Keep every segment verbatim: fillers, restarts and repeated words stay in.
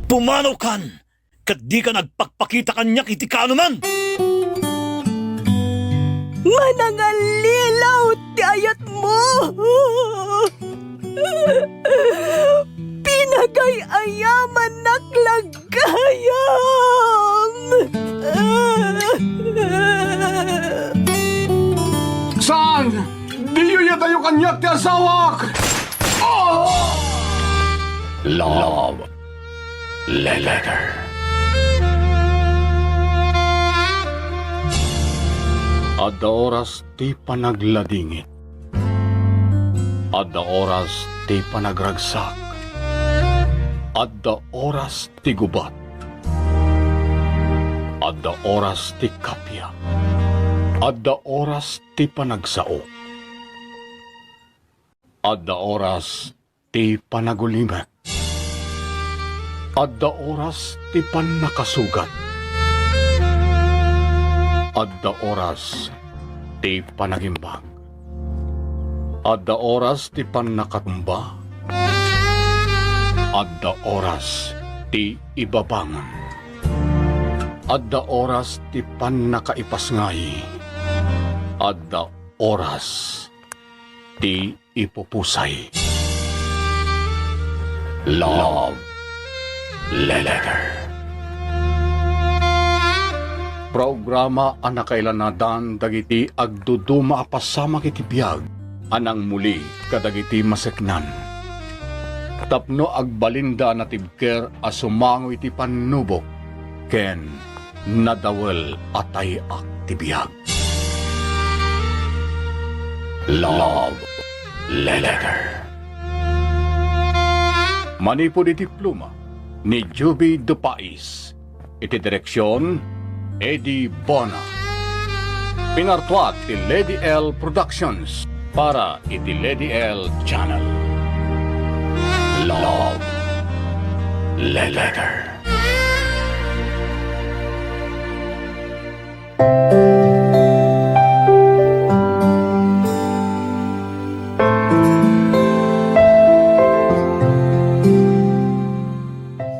Pumanawkan, ket dika agpakpakita kaniak iti kaanoman. Manangallilaw ti ayatmo. Pinagay-ayamannak la gayam. Saan? Diyo iyadayo kaniak ti asawak! Oh! Love Letter. Adda oras ti panagladingit. Adda oras ti panagragsak. Adda oras ti gubat. Adda oras ti kappia. Adda oras ti panagsao. Adda oras ti panagulimek. Adda oras ti pannakasugat. Adda oras ti panagimbag. Adda oras ti pannakatumba. Adda oras ti ibabangon. Adda oras ti pannakaipasngay. Adda oras ti ipupusay. Love Letter. Programa a nakailanadan dagiti agduduma a pasamak iti biag a nangmuli kadagiti maseknan. Tapno agbalinda a natibker a sumango iti pannubok ken nadawel a tay-ak ti biag. Love Letter. Manipud iti pluma ni Juby Dupais, iti direksion, Eddie Bona. Pinartuat ti Lady L Productions para iti Lady L Channel. Love Letter.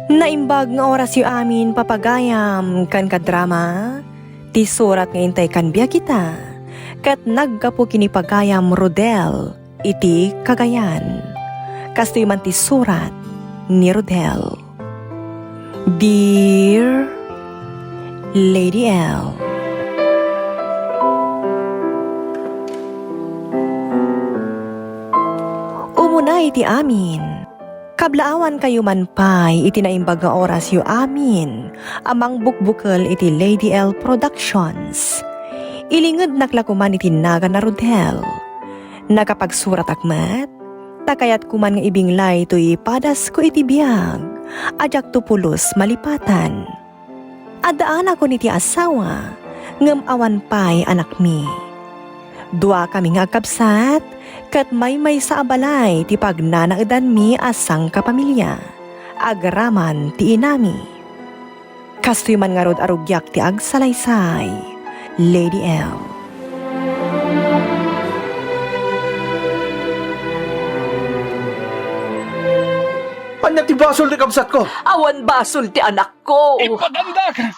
Naimbag nga orasyo amin, papagayam, ken kadrama, ti surat nga intay kan biag ita, ket naggapu ken ni pagayam Rodel iti Cagayan. Kastoy man ti surat ni Rodel. Dear Lady L, umuna iti amin, kablaawankayo man pay iti naimbag nga orasyo amin a mangbukbukel iti Lady L Productions. Ilingednak la koman iti nagan a Rodel. Nakapagsuratak met, ta kayatko man nga ibinglay toy ipadasko iti biag a diakto pulos malipatan. Addaanakon iti asawa, ngem awan pay anakmi. Duakami nga agkabsat, ket maymaysa a balay ti pagnanaedanmi a sangkapamilia, agraman ti inami. Kastoy man ngarud a rugiak ti agsalaysay, Lady L. Ania ti basol ti kabsatko? Awan basol ti anakko. Ipatandak!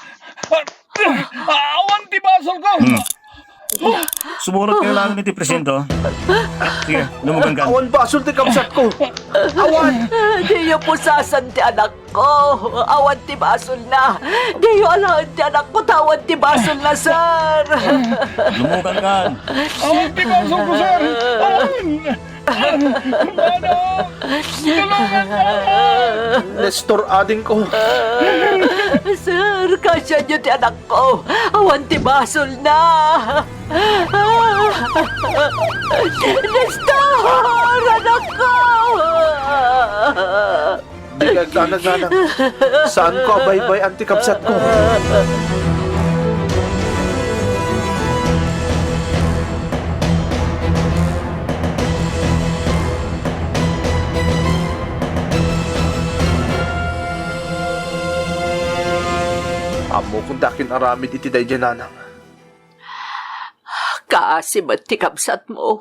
Awan ti basolko! Hmm. Sumurat kayo lang iti presinto. Sige, lumugan ka. Awan basol ti kabsatko. Awan. Diyo pusasan ti anakko. Awan ti basolna. Diyo alaen ti anakko, ta awan ti basolna, sir. Lumugan ka. Awan ti basolko, sir. Awan. Nestor, adingko. Sir, kasianyo ti anakko. Awan ti basolna. Nestor, anakko! Dika agdanag, nanang. Saanko a baybay-an ti kabsatko. Ammokon ti akin-aramid iti daydiay, nanang. Kaasi met ti kabsatmo.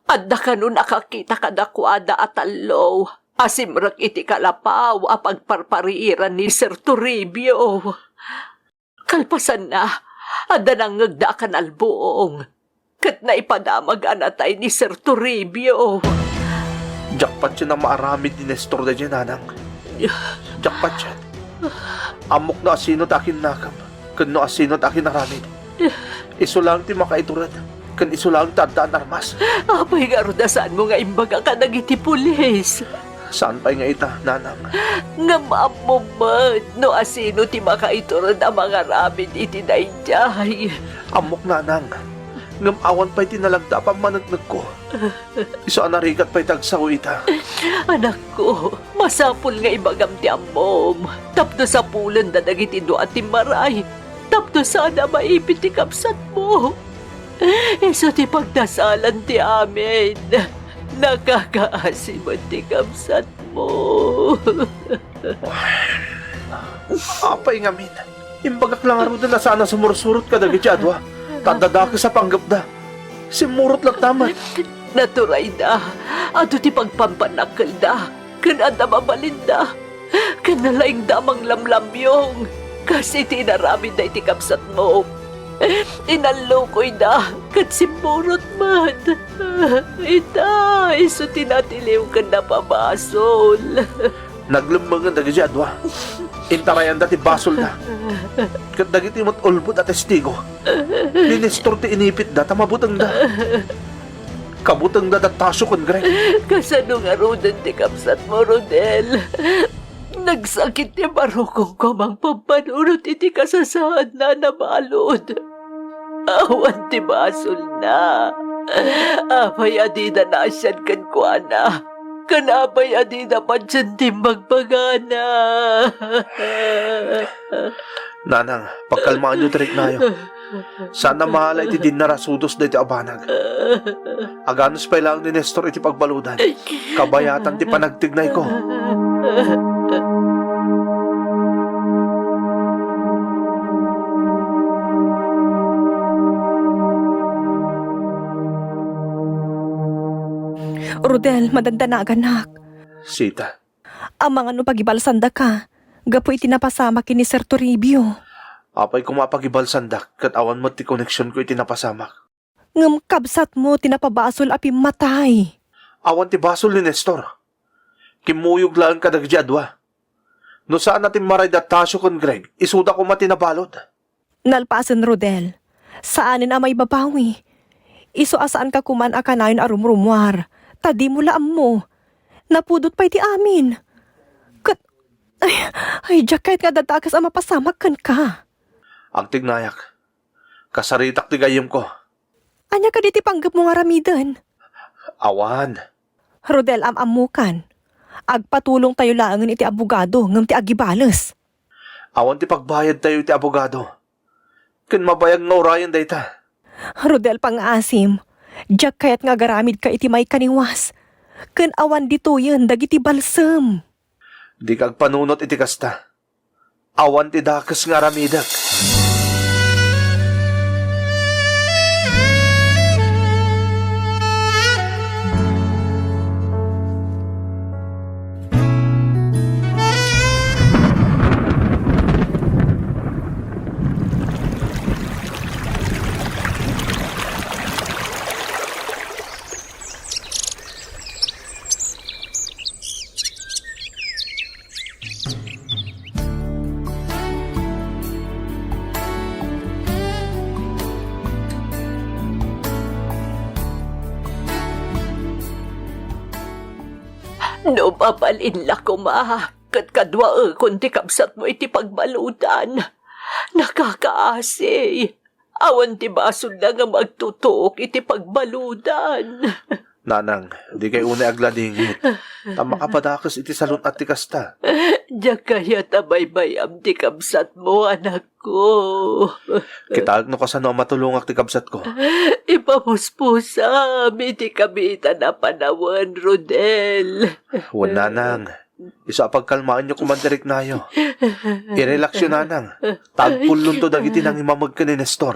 Adda kano nakakita kadakuada a tallo. a simrek iti kalapaw a pagparpariiran ni Sir Toribio. Kalpasanna, adda nangngegda a kanalbuong, ket naipadamag a natay ni Sir Toribio. Diak patien a maaramid ni Nestor daydiay, nanang. Diak patien. Ammok no asino ti akinnakep, ken no asino ti akinaramid. Isu laeng ti makaitured, ken isu laeng ti addaan armas. Apay ngarud a saanmo nga imbaga kadagiti pulis? Saan pay nga ita, nanang. Ngem ammom met no asino ti makaitured a mangaramid iti daydiay. Ammok, nanang. Ngem awan pay ti nalagda a pammaneknekko. Isu a narigat pay ti agsao ita. Anakko, masapul nga ibagam ti ammom. Tapno sapulenda dagiti dua a timmaray. Tapno saan a maipit ti kabsatmo. Isu ti pagdasalan ti amin. Nakakaasi met ti kabsatmo. Apay ngamin, imbagak la ngaruden a saan a sumursurot kadagiti a dua, ta adda dakes a panggepda. Simmurot latta met. Naturayda, adu ti pagpampannakkelda, ken adda mabalinda. Ken nalaingda a manglamlamyong kas iti inaramidda iti kabsatmo. Inallukoyda ket simmurot met. Ita, isu ti natiliw ken napabasol. Naglemmengen dagiti a dua. Intarayanda ti basolda. Ket dagiti met ulbod a testigo, ni Nestor ti inipitda ta mabutengda. Kabutengda da Tasio ken Greg. Kasano ngaruden ti kabsatmo, Rodel? Nagsakit ti barukongko a mangpampanunot iti kasasaadna a nabalud. Awan ti basolna. Apay a dida naasian kenkuana? Ken apay a dida patien ti imbagbaga? Nanang, pagkalmaanyo ti riknayo. Saan a maala iti dinnarasudos daytoy a banag. Aganus pay laeng ni Nestor iti pagbaludan. Kabayatan ti panagtignayko. Rodel, madandanaganak. Sita. Amangan no pagibalsandaka gapu iti napasamak ken ni Sir Toribio. Apay koma a pagibalsandak ket awan met ti koneksionko iti napasamak. Ngem kabsatmo ti napabasol a pimmatay. Awan ti basol ni Nestor. Kimmuyog laeng kadagiti a dua. No saan a timmaray da Tasio ken Greg, isuda koma ti nabalud. Nalpasen, Rodel, saanen a maibabawi. Isu a saanka koman a kanayon a rumrumuar, ta dimo la ammo. Napudot pay ti amin. Ket, ay, ay, diak kayat nga adda dakes a mapasamak kenka. Agtignayak. Kasaritak ti gayyemko. Ania kadi ti panggepmo nga aramiden? Awan. Rodel, am-ammokan. Agpatulongtayo laengen iti abogado ngem ti agibales. Awan ti pagbayadtayo iti abogado. Ken mabayag nga urayen dayta. Rodel, pangngaasim, diak kayat nga agaramidka iti maikaniwas. Ken awan ditoyen dagiti balsem. Dika agpanunot iti kasta. Awan ti dakes nga aramidek. No mabalin la koma, ket kaduaekon ti kabsatmo iti pagbaludan, nakakaasi. Awan ti basolna nga agtutuok iti pagbaludan. Nanang, dikay unay agladingit. Ta makapadakes iti salun-at ti kasta. Diak kayat a baybay-am ti kabsatmo, anakko. Kitaek no kasano a matulongak ti kabsatko. Ipapuspusam iti kabiitan a panawen, Rodel. Wen, nanang. Isu a pagkalmaenyo koman ti riknayo. Irelaksyo, nanang. Tagpullonto dagiti nangimameg ken ni Nestor.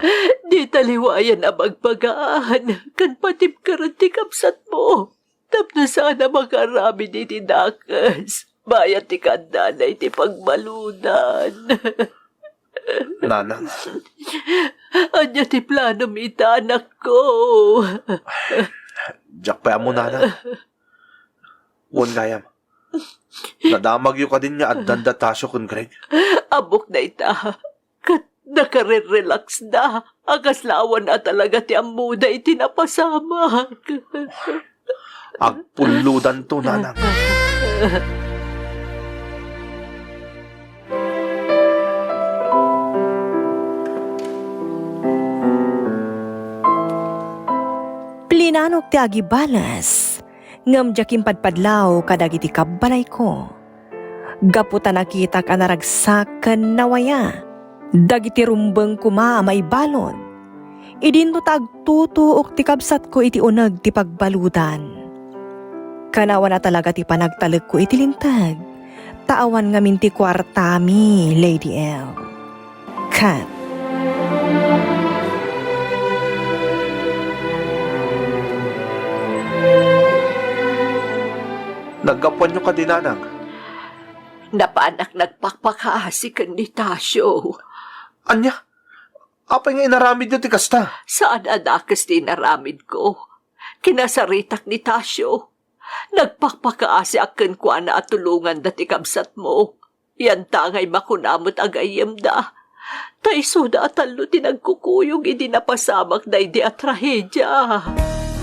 Dita liwayan a bagbagaan ken patibkeren ti kabsatmo. tapno saan a makaramid iti dakes, bayat ti kaadana iti pagbaludan. Nanang. Ania ti planom ita, anakko? Diak pay ammo, Nanang. Wen gayam, nadamagyo kadin nga addan da Tasio ken Greg? Ammok dayta. Ket nakarerelaxda a kasla awan a talaga ti ammoda iti napasamak. Agpullodanto, Nanang. Plinanok ti agibales, ngem diak impadpadlaw kadagiti kabbalayko. Gapu ta nakitak a naragsak ken nawaya dagiti rumbeng koma a maibalud, idinto ta agtutuok ti kabsatko iti uneg ti pagbaludan. Kanawan a talaga ti panagtalekko iti linteg, ta awan ngamin ti kuartami, Lady L. Kat. Naggapuanyo kadi, Nanang? Napanak nagpakpakaasi ken ni Tasio. Ania? Apay nga inaramidyo ti kasta? Saan a dakes ti inaramidko. Kinasaritak ni Tasio. Nagpakpakaasiak kenkuana a tulonganda ti kabsatmo. Yantangay makuna met a gayyemda. Ta isuda a tallo ti nagkukuyog idi napasamak daydi a trahedia.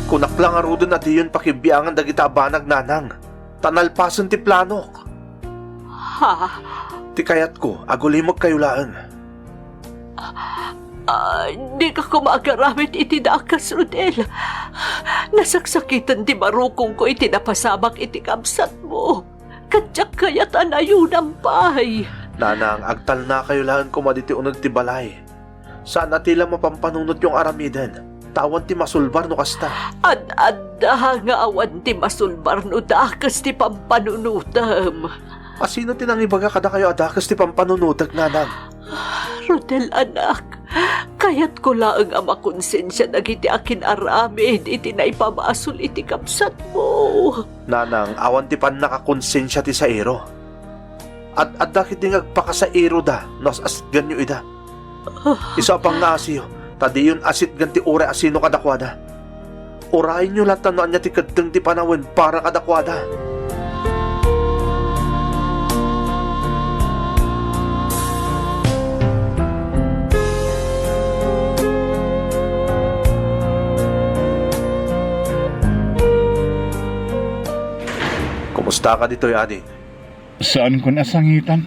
Kunak la ngaruden a diyon pakibiangan dagita a banag, Nanang, ta nalpasen ti planok. Ha? Ti kayatko, agulimekkayo laeng. Ah, dika koma agaramid iti dakes, Rodel. Nasaksakiten ti barukongko iti napasamak iti kabsatmo. Ket diak kayat a nayonam pay. Nanang, agtalnakayo laeng koma ditoy uneg ti balay. Saan a ti la mapampanunotyo nga aramiden, ta awan ti masulbar no kasta. Ad-adda nga awan ti masulbar no dakes ti pampanunotem. A sino ti nangibaga kadakayo a dakes ti pampanunotek, Nanang? Rodel, anak, kayatko laeng a makonsensia dagiti akin-aramid iti naipabasol iti kabsatmo. Nanang, awan ti pannakakonsensia ti sairo. Ad-adda ketdi nga agpakasairoda no as-asitganyo ida. Isu a pangngaasiyo, ta diyon asitgan ti uray a sino kadakuada. Urayenyo latta no ania ti keddeng ti panawen para kadakuada. Kumustaka ditoy, Adi? Saanko nasangitan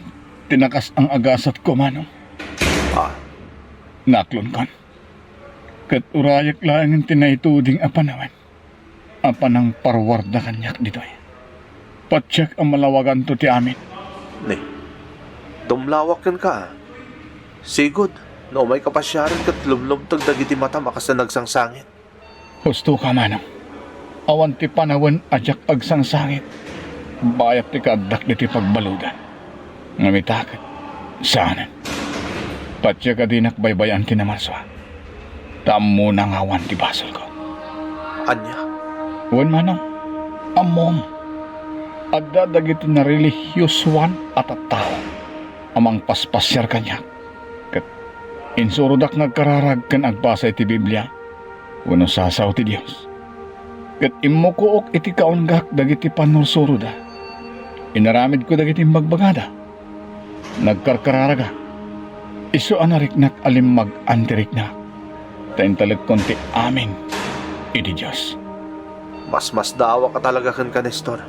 ti nakas-ang-agasatko, Manong. Ah. Naklonkon. Ket urayek laengen ti naituding a panawen a panangparwarda kaniak ditoy. Patiek a malawaganto ti amin. Ni, dumlawak kenka, a. Sigud, no umayka pasiaren ket lumlumteg dagiti matam a kasla nagsangsangit. Husto ka, Manong. Awan ti panawen a diak agsangsangit, bayat ti kaaddak ditoy pagbaludan. Ngem ita ket, saanen. Patiek a dinak baybay-an ti namarsua. Ta ammona nga awan ti basolko. Ania? Wen, Manong, ammom. Adda dagiti narelihiosoan a tattao a mangpaspasiar kaniak. Ket insurodak nga agkararag ken agbasa iti Biblia wenno sasao ti Dios. Ket immukook iti kaunggak dagiti pannursuroda. Inaramidko dagiti imbagbagada. Nagkarkararagak. Isu a nariknak a limmag-an ti riknak, ta intalekkon ti amin iti Dios. Masmasdaawak a talaga kenka, Nestor.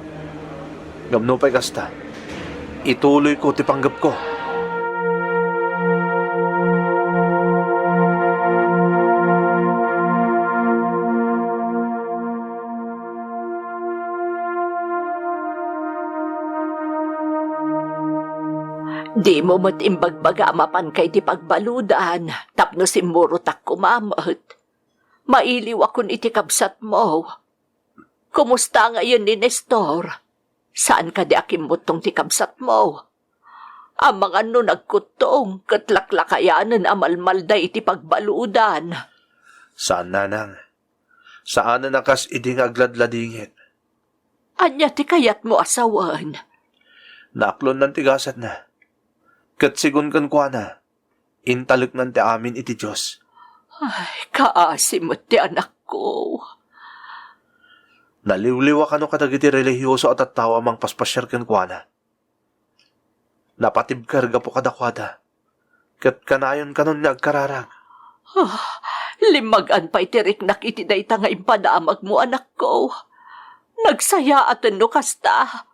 Ngem nupay kasta, ituloyko ti panggepko. Dimo met imbagbaga a mapanka iti pagbaludan tapno simmurotak koma met. Mailiwakon iti kabsatmo. Kumusta ngayen ni Nestor? Saan kadi a kimmuttong ti kabsatmo? Amangan no nagkuttong ket laklakayanen a malmalda iti pagbaludan. Saan, Nanang. Saanen a kas idi nga agladladingit. Ania ti kayatmo a sawen? Naaklonnan ti gasatna. Ket sigun kenkuana, intaleknan ti amin iti Dios. Ay, kaasi met ti anakko. Naliwliwa kano kadagiti relihioso a tattao a mangpaspasiar kenkuana. Napatibker gapu kadakuada, ket kanayon kanon nga agkararag. Ah, limmagan pay ti riknak iti dayta nga impadamagmo, anakko. Nagsayaaten no kasta.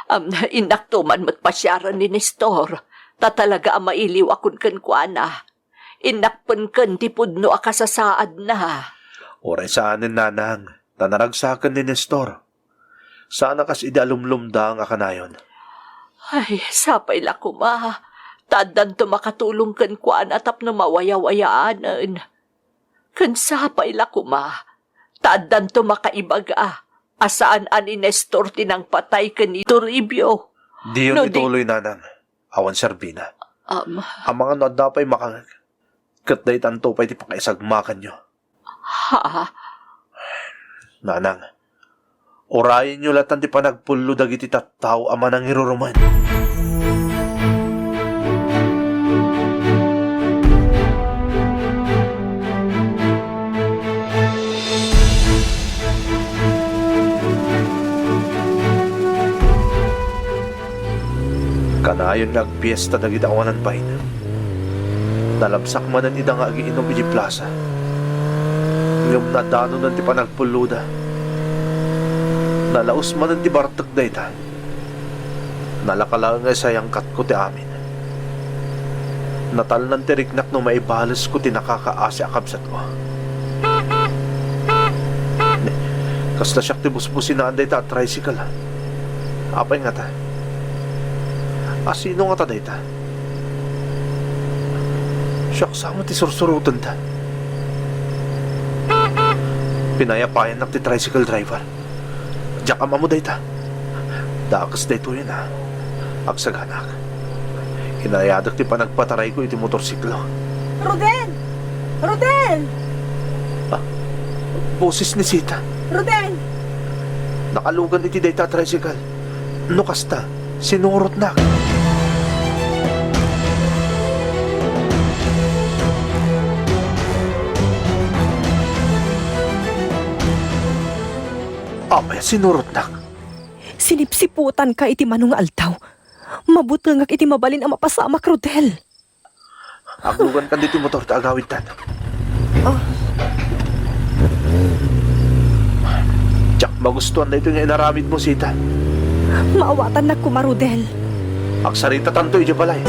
Am, innakto man met pasiaren ni Nestor, ta talaga a mailiw a kun kenkuana. Innak pen ken ti pudno a kasasaadna. Uray saanen, nanang, ta naragsaken ni Nestor. Saan a kas idi alumlumda nga kanayon. Ay, sapay la koma, ta addanto makatulong kenkuana tapno mawayawayaanen. Ken sapay la koma, ta addanto makaibaga a saan a ni Nestor ti nangpatay ken ni Toribio. Diyon no di ituloy, nanang. Awan serbina. Um, Amangan no adda pay makangeg, ket daytanto pay ti pakaisagmakanyo. Ha? Nanang, urayenyo latan ti panagpullo dagiti tattao a manangirurumen. Kanayon nga agpiesta dagiti awanan bain. Nalabsak manen ida nga agiinum idiay plasa. Ngem nadanonen ti panagpulloda. Nalaus manen ti bartek dayta. Nalaka laeng nga isayangkatko ti amin. Natalnan ti riknak no maibalesko ti nakakaasi a kabsatko. Ne, kasla siak ti busbusinaan dayta a tricycle, a. Apay ngata? A sino ngata dayta? Siak sa met ti sursurotenda. Pinayapayannak ti tricycle driver. Diak am-ammo dayta. Dakes daytoyen, a. Agsaganak. Inayadek ti panagpatarayko iti motorsiklo. Rodel! Rodel! Ah, boses ni Sita. Rodel! Nakalugan iti dayta a tricycle. No kasta, sinurotnak. Apay a sinurotnak? Sinipsiputanka iti mano nga aldaw. Mabutengak iti mabalin a mapasamak, Rodel. Aglugankan ditoy motor ta agawidtan. Ah. Diak magustuan daytoy nga inaramidmo, Sita. Maawatannak koma, Rodel. Agsaritatanto idiay balay.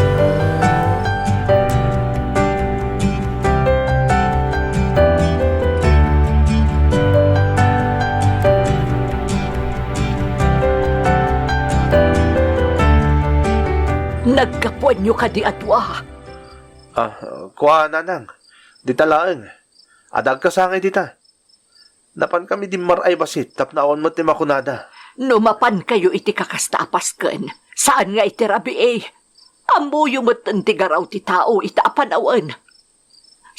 Naggapuanyo kadi a dua? Ah, kua, nanang. Dita laeng. Adda agkasangay dita. Napankami dimmar-ay bassit tapno awan met ti makunada. No mapankayo iti kakasta a pasken, saan nga iti rabii. Ammoyo metten ti garaw ti tao ita a panawen.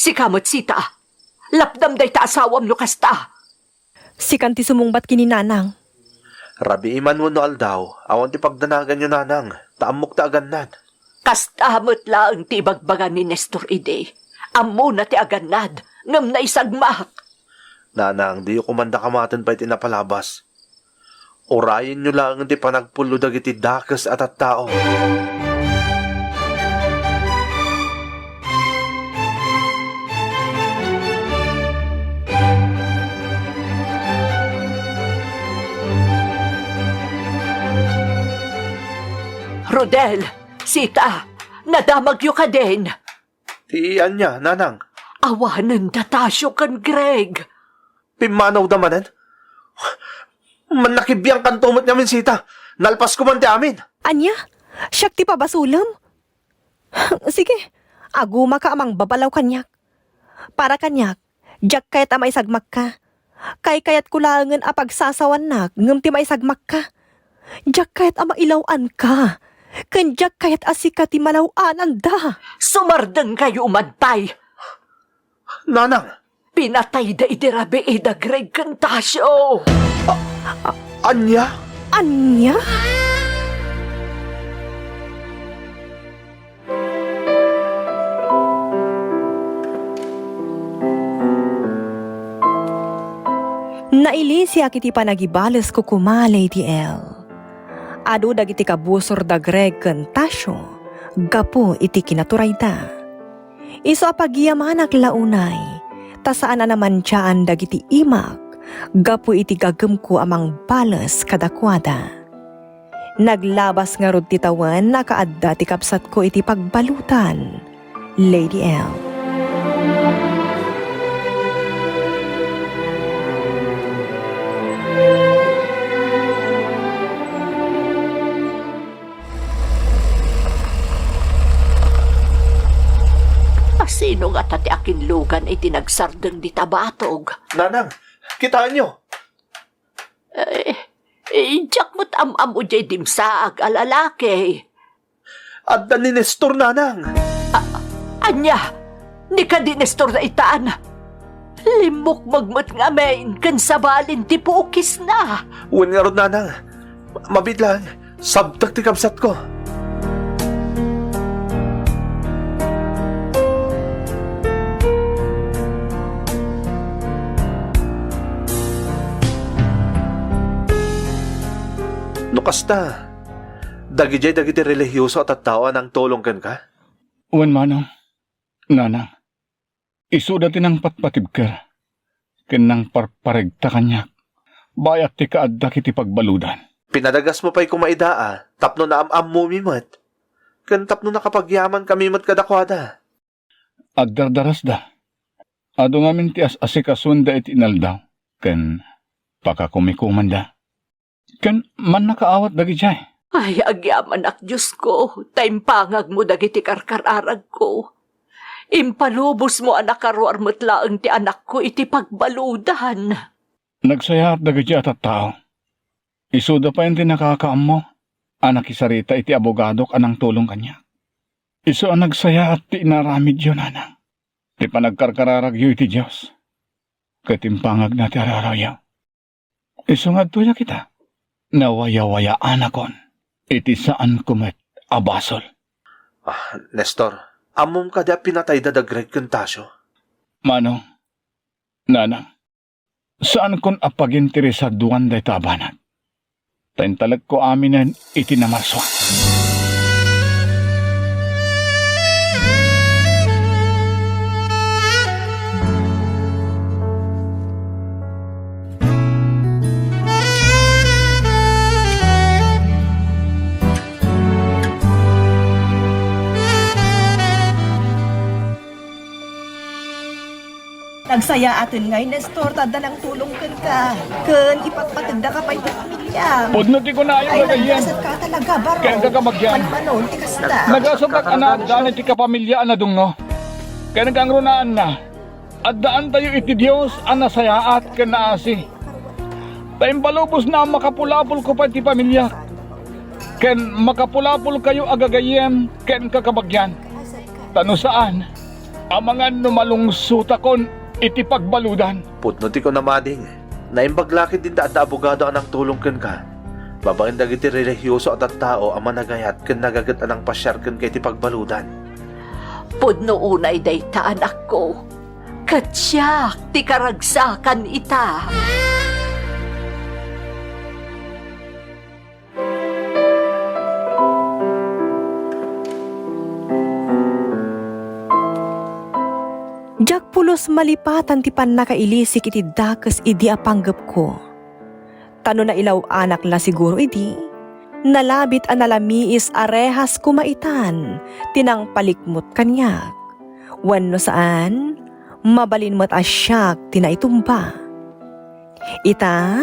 Sika met, Sita, lapdam dayta asawam no kasta. Sikan ti sumungbat ken ni Nanang. Rabii man wenno aldaw, awan ti pagdanaganyo, Nanang, ta ammok ta agannad. Kasta met laeng ti ibagbaga ni Nestor idi. Ammona ti agannad, ngem naisagmak. Nanang, diyo koma kamaten pay ti napalabas. Urayenyo laeng ti panagpullo dagiti dakes a tattao. Rodel, Sita, nadamagyo kadin? Ti ania, Nanang? Awanen da Tasio ken Greg. Pimmanawda manen? Mannakibiangkanto met ngamin, Sita. Nalpasko man ti amin. Ania? Siak ti pabasolem? Sige, agumaka a mangbabalaw kaniak. Para kaniak, diak kayat a maisagmakka. Kaykayatko laengen a pagsasawannak ngem ti maisagmakka. Diak kayat a mailaw-anka. Ken diak kayat a sika ti malaw-ananda. Sumardengkayo man pay. Nanang! Pinatayda iti rabii da Greg ken Tasio. Ah, Ania? Ania? Nailisiak iti panagibalesko koma, Lady L. Adu dagiti kabusor da Greg ken Tasio gapu iti kinaturayda. Isu a pagyamanak la unay, ta saan a namantiaan dagiti imak gapu iti gaggemko a mangbales kadakuada. Naglabas ngarud ti tawen a kaadda ti kabsatko iti pagbaludan, Lady L. Asino ngata ti akinlugan iti nagsardeng dita batog? Nanang, kitaenyo! Eh, eh, diak met am-ammo diay dimsaag a lalaki. Adda ni Nestor, nanang. A-, ania? Ni kadi Nestor daytan? Limmukmeg met ngamin ken sabalin ti pukisna. Wen ngarud, nanang. Mabiit laeng, sabtek ti kabsatko. No kasta, dagidiay dagiti relihioso a tattao a nangtulong kenka? Wen, manong, nanang, isuda ti nangpatpatibker ken nangparparegta kaniak bayat ti kaaddak iti pagbaludan. Pinadagasmo pay koma ida a tapno naam-ammomi met, ken tapno nakapagyamankami met kadakuada. Agdardarasda. Adu ngamin ti as-asikasonda iti inaldaw ken pakakumikomanda. Ken mannakaawat dagidiay. Ay, agyamanak, Diosko, ta impangagmo dagiti karkararagko. Impalubosmo a nakaruar met laeng ti anakko iti pagbaludan. Nagsayaat dagidiay a tattao. Isuda pay ti nakakaammo a nakisarita iti abogadok a nangtulong kaniak. Isu a nagsayaat ti inaramidyo, nanang. Ti panagkarkararagyo iti Dios ket impangagna ti ar-arawyo. Isu nga adtoyak ita, nawayawayaanakon iti saanko met a basol. Ah, Nestor, ammom kadi a pinatayda da Greg ken Tasio? Manong, nanang, saankon a paginteresaduan dayta a banag. Ta intalekko aminen iti namarsua. Nagsayaaten ngay, Nestor, ta adda nangtulong kenka, ken ipatpategdaka pay ti pamiliam. Pudno ti kunayo, ay, gagayyem. Nagasat ka talaga, baro. Ken kakabagian. Manmanon ti kasta. Nagasat a naaddan iti kapamilia a nadungno. Ken kangrunaanna, addaantayo iti Dios a nasayaat ken naasi. Ta impalubosna a makapulapolko pay ti pamiliak. Ken makapulapolkayo a gagayyem ken kakabagian. Ta no saan, amangan no malungsotakon iti pagbaludan. Pudno ti kunam, ading. Naimbag la ketdi ta adda abogado a nangtulong kenka, babaen dagiti relihioso a tattao a managayat ken nagaget a nangpasiar kenka iti pagbaludan. Pudno unay dayta, anakko, ket siak ti karagsakan ita. Diak pulos malipatan ti pannakailisik iti dakes idi a panggepko. Ta no nailaw-anak la siguro idi, nalabit a nalamiis a rehas koma itan ti nangpalikmut kaniak. Wenno saan, mabalin met a siak ti naitumba. Ita,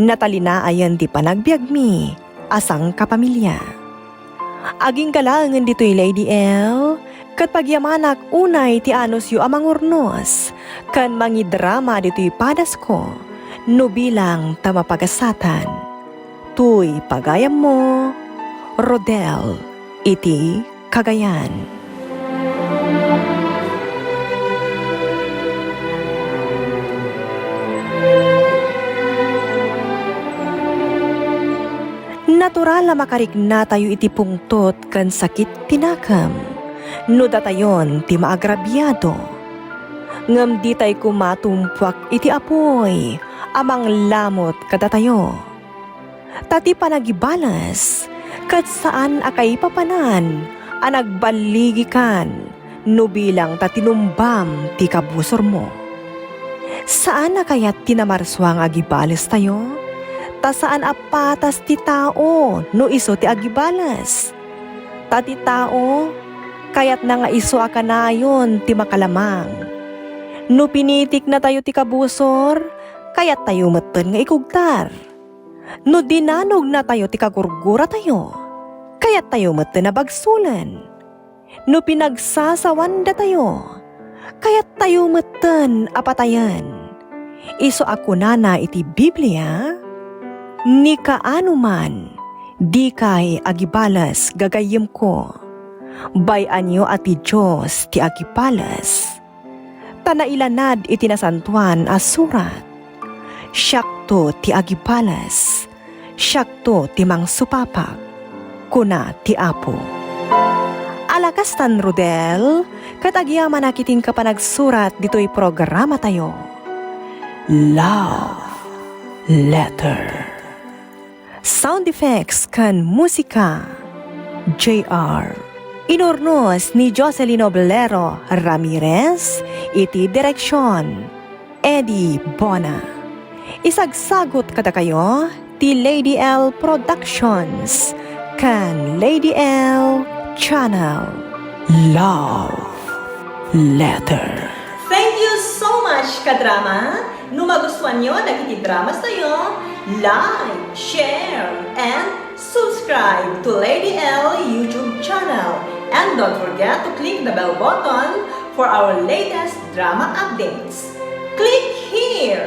natalinaayen ti panagbiagmi a sangkapamilia. Agingga laengen ditoy, Lady L, ket pagyamanak unay ti anusyo a mangurnos ken mangidrama ditoy padasko no bilang ta mapagasatan. Toy pagayammo, Rodel, iti Cagayan. Natural a makariknatayo iti pungtot ken sakit ti nakem no datayon ti maagrabiado. Ngem ditay koma tumpuak iti apuy a manglamut kadatayo. Ta ti panagibales ket saan a kaipapanan a nagballigikan no bilang ta tinumbam ti kabusormo. Saan a kayat ti namarsua nga agibalestayo, ta saan a patas ti tao no isu ti agibales. Ta ti tao, kayatna nga isu a kanayon ti makalamang. No pinitiknatayo ti kabusor, kayattayo metten nga ikugtar. No dinanugnatayo ti kagurguratayo, kayattayo metten a bagsolen. No pinagsasawandatayo, kayattayo metten a patayen. Isu a kunana iti Biblia, "Ni kaano man, dikay agibales, gagayyemko. Bay-anyo a ti Dios ti agibales." Ta nailanad iti Nasantoan a Surat, "Siakto ti agibales, siakto ti mangsupapak," kuna ti Apo. Ala kastan, Rodel, ket agyamanak iti inka panagsurat ditoy programatayo. Love Letter. Sound effects ken musika, J R. Inurnos ni Jocelyn Oblero Ramirez, iti direksion, Eddie Bona. Isagsagut kadakayo ti Lady L Productions ken Lady L Channel. Love Letter. Thank you so much, kadrama! No magustuanyo dagiti dramas tayo, like, share, and subscribe to Lady L YouTube channel. And don't forget to click the bell button for our latest drama updates. Click here!